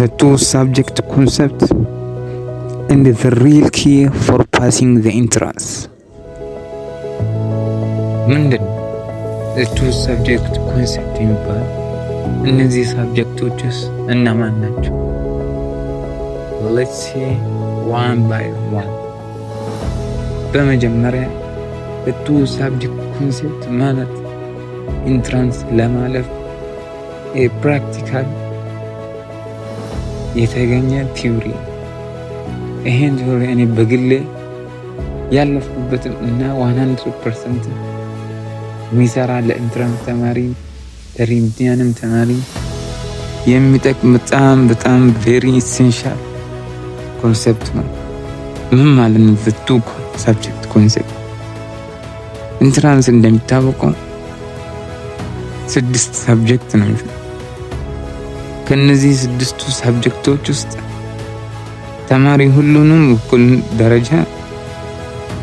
The two subject concept and the real key for passing the entrance። ምንድን ነው two subject concept የሚባለው? እነዚህ subject ኦችስ እነማን ናቸው? Let's see one by one። በመጀመሪያ two subject concept ማለት entrance ለማለፍ practical የተገኘ theory። ይሄን theory እኔ በግሌ ያለፍኩበትም እና 100% የሚሰራ፣ ለ entrance ተማሪ፣ ለ remedial ም ተማሪ የሚጠቅም በጣም በጣም very essential concept ነው። ምን ማለት ነው? Two subject concept፣ entrance እንደሚታወቀው ስድስት subject ነው። ከነዚህ ስድስቱ subject ኦች ውስጥ ተማሪ ሁሉንም እኩል ደረጃ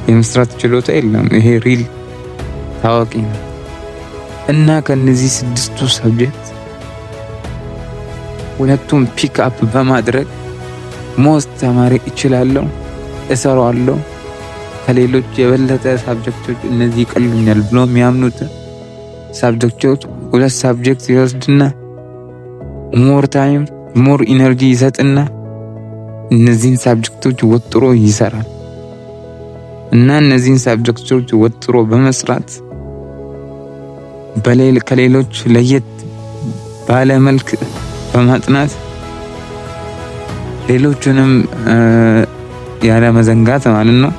የመስራት ችሎታ የለም። ይሄ real ታዋቂ ነው። እና ከነዚህ ስድስቱ subject ሁለቱን pick up በማድረግ most ተማሪ እችላለሁ፣ እሰራዋለሁ፣ ከሌሎች የበለጠ subject ኦች እነዚህ ይቀሉኛል ብሎ የሚያምኑት subject ኦች ሁለት subject ይወስድና more time፣ more energy ይሰጥና እነዚህን subject ኦች ወጥሮ ይሰራል። እና እነዚህን subject ኦች ወጥሮ በመስራት ከሌሎች ለየት ባለ መልክ በማጥናት፣ ሌሎቹንም ያለ መዘንጋት ማለት ነው።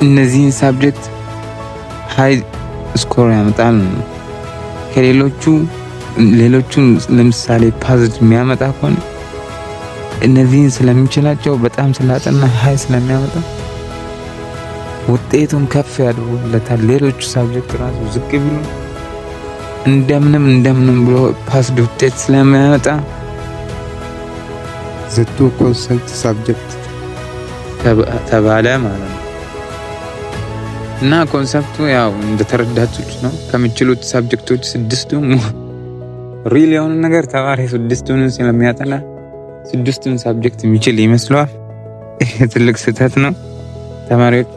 እነዚህን subject high score ያመጣል ነው። ከሌሎቹ ሌሎቹን ለምሳሌ passed የሚያመጣ ከሆነ እነዚህን ስለሚችላቸው፣ በጣም ስላጠና high ስለሚያመጣ ውጤቱን ከፍ ያደርጉለታል። ሌሎቹ subject ራሱ ዝቅ ቢሉ እንደምንም እንደምንም ብሎ passed ውጤት ስለሚያመጣ The two concept subject ተባለ ማለት ነው። እና concept ኡ ያው እንደተረዳችሁት ነው። ከሚችሉት subject ኦች ስድስቱ፣ real የሆነ ነገር ተማሪ ስድስቱን ስለሚያጠና ስድስቱን subject የሚችል ይመስለዋል። ይህ ትልቅ ስህተት ነው። ተማሪዎች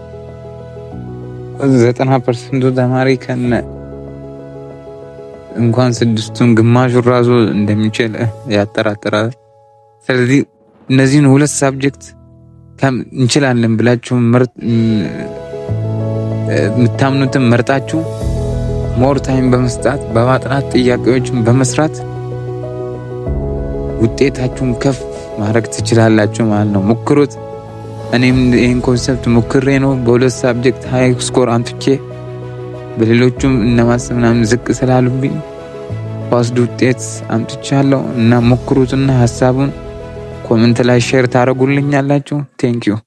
90% ኡ ተማሪ ከነ እንኳን ስድስቱን ግማሹ ራሱ እንደሚችል ያጠራጥራል። ስለዚህ እነዚህን ሁለት subject እንችላለን ብላችሁ የምታምኑትን መርጣችሁ more time በመስጠት፣ በማጥናት፣ ጥያቄዎችን በመስራት ውጤታችሁን ከፍ ማድረግ ትችላላችሁ ማለት ነው። ሞክሩት። እኔም ይህን concept ሞክሬ ነው በሁለት subject high score አምጥቼ በሌሎቹም እነማስ ምናምን ዝቅ ስላሉብኝ passed ውጤት አምጥቻለሁ። እና ሞክሩትና ሀሳቡን comment ላይ share ታደርጉልኛላችሁ። Thank you.